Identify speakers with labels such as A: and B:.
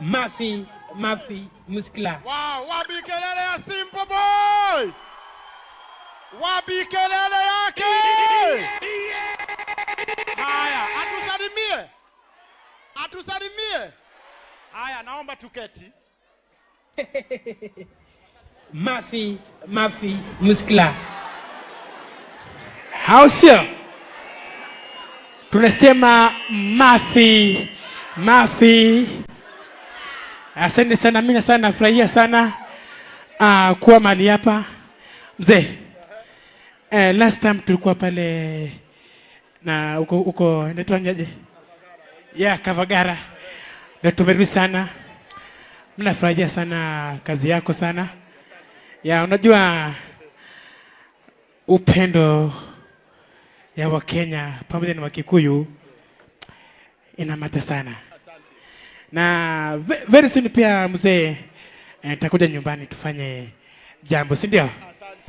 A: Mafi, Mafi Muskla.
B: Wow, wapi kelele ya Simple Boy? Wapi kelele yake? Haya, atusalimie, atusalimie. Haya, naomba tuketi.
A: Mafi, Mafi Muskla. Au sio? Tunasema Mafi, Mafi. Asante sana, mimi sana nafurahia sana kuwa mahali hapa mzee. Last time tulikuwa pale na uko uko inaitwa aje? Yeah, Kavagara. Na tumerudi sana. Mimi nafurahia sana kazi yako sana. Ya, unajua upendo ya Wakenya pamoja na Wakikuyu inamata sana na very soon pia mzee, nitakuja nyumbani tufanye jambo, si ndio?